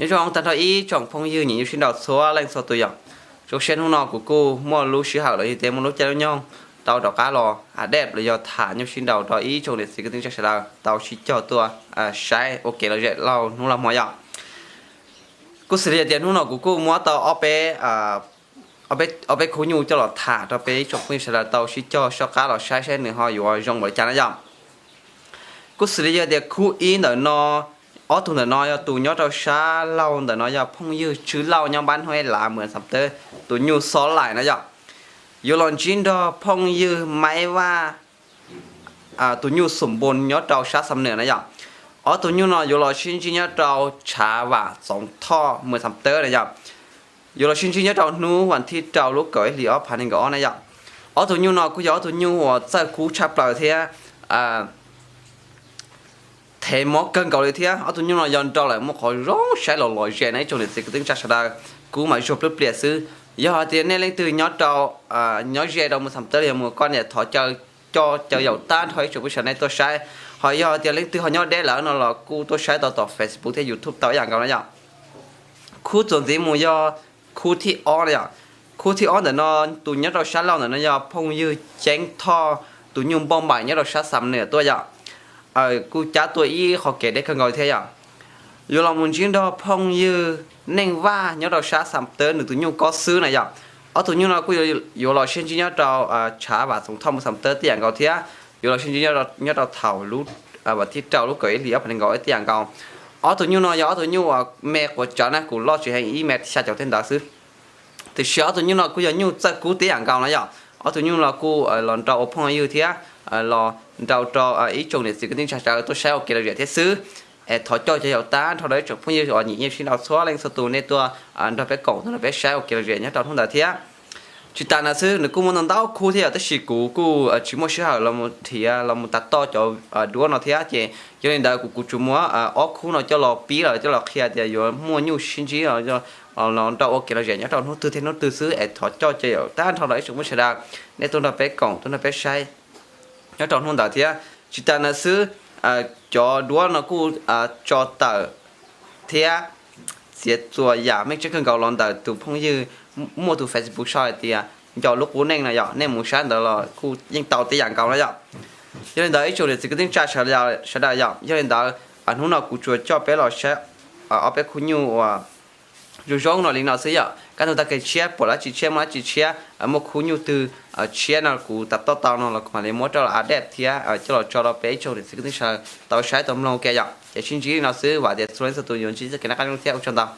Nyob zoo tag nrho ib tsoom phooj ywg nyiam nyuj sib nraus txhua leej txhua tus yom. Zoo siab hnub no kuv kuj muaj lub sij hawm los yog tias muaj lub caij lub nyoog tau rov qab los a dej los yog tham nyuj sib nraus rau ib tsoom niam txiv kwv tij neej tsa sawv daws tau sib cog tuaj saib ua kev lom zem laug hnub laug hmo yom. Kuj xws li tias hnub no kuv kuj muab tau ob peb khub nyuj coj los tham rau peb ib tsoom phooj ywg sawv daws tau sib cog soj qab los saib saib nws ho yuav zoo npaum li cas na yom. Kuj xws li yog tias khub ib ntawm no, ob tug ntawm no yog tus nyob rau sab laug ntawm no yog phooj ywg Tswv Lauj nyob npab Hnub Ib Lav mus Xam Teb, tus nyuj Xov Laim na yom. Yuav los ntsib nrog phooj ywg Maib Vaj, tus nyuj Xum Npun nyob rau sab Xam Nwm na yom. Ob tug nyuj no yuav los sib ntsib nyob rau Tshav Vam Txoov Thoj mus Xam Teb na yom. Yuav los sib ntsib nyob rau hnub vas thib rau lub kaum ib hlis ob phav nees nkaum ob na yom. Ob tug nyuj no kuj yog ob tug nyuj uas txawj kub tshaj plaws thiab thev mob kawg nkaus li thiab. Ob tug nyuj no yog nrau lawm muaj qhov zoo saib los lom zem no ib tsoom niam txiv kwv tij neej tsa sawv daws, kub mas zuag plwb pliam xwb. Yog hais tias nej leej twg nyob rau, nyob ze rau mus Xam Teb los yog mus koj niam thov caw coj caw yaum tag nrho ib tsoom phooj ywg sawv daws nej tuaj saib. Ho yog tias leej twg ho nyob deb lawm no los kuj tuaj saib tau tom Facebook thiab YouTube tau ib yam nkaus na yom. Khub txuas ntxiv mus yog khub thib ob na yom. Khub thib ob ntawm no tus nyob rau sab laug ntawm no yog phooj ywg Ceeb Thoj tus nyuj Npauj Npaim nyob rau sab Xam Nwm tuaj yom. Kuj cab tuaj ib qho kev deb kawg nkaus thiab yom. Yuav los mus ntsib nrog phooj ywg Neej Vaj nyob rau sab Xam Teb nws tus nyuj Kob Xwb na yom. Ob tug nyuj no kuj yuav los sib ntsib nyob rau Tshav Vam Txoov Thoj mus Xam Teb tib yam nkaus thiab. Yuav los sib ntsib nyob rau thaum lub vas thib rau lub kaum ib hlis ob phav nees nkaum ib tib yam nkaus. Ob tug nyuj no yog ob tug nyuj uas me quav tsawv na, kuv loj tsis heev ib me xya caum tej ntawd xwb. Tiam sis ob tug nyuj no kuj yog nyuj txawj kub tib yam nkaus na yom. Ob tug nyuj no kuj los nrau ua phooj ywg thiab los nrau rau ib tsoom niam txiv kwv tij neej tsa sawv daws tuaj saib ua kev lom zem thiab xwb. Es thov coj caw yaum tag nrho rau ib tsoom phooj ywg uas nyiam nyuj sib nraus txhua leej txhua tus nej tuaj nrog peb koom tuaj nrog peb saib ua kev lom zem nyob rau hnub ntawd thiab. Tsis tas ntawd xwb nws kuj muaj ntau ntau khub thiab yom, tab sis kuv kuj tsis muaj sij hawm los mus nrhiav los mus tas toj cov duab no thiab ces yog li ntawd kuv kuv tsuas muab ob khub no coj los pib los coj los qhia tias yuav muaj nyuj sib ntsib los nrau ua kev lom zem nyob rau hnub twg thiab hnub twg xwb es thov coj caw yaum tag nrho rau ib tsoom phooj ywg sawv daws nej tuaj nrog peb koom tuaj nrog peb saib nyob rau hnub ntawd thiab. Tsis tas ntawd xwb, cov duab no kuj tso tawm thiab txiav txuas yam meej tseeb kawg nkaus los ntawm tus phooj ywg muaj tus Facebook sau hais tias Nco Lub Qub Neej no yom, nej mus saib ntawd los kuj yeej tau tib yam nkaus na yom. Yog li ntawd ib tsoom niam txiv kwv tij neej tsa sawv daws yom, yog li ntawd hnub no kuv tsuas coj peb los saib ob peb khub nyuj uas zoo zoo no li no xwb yom. Kaj ntug tag kis tshiab pom dab tsi tshiab muaj dab tsi tshiab muaj khub nyuj twg tshiab no kuv tas toj tau no los kuv mam li muab rau los a dej thiab coj los tso rau peb ib tsoom niam txiv kwv tij sawv daws tau saib tau mloog ua ke yom. Ces sib ntsib li no xwb, vam tias txhua leej txhua tus yuav ntsib txoj kev noj qab nyob zoo thiab ua tsaug ntau.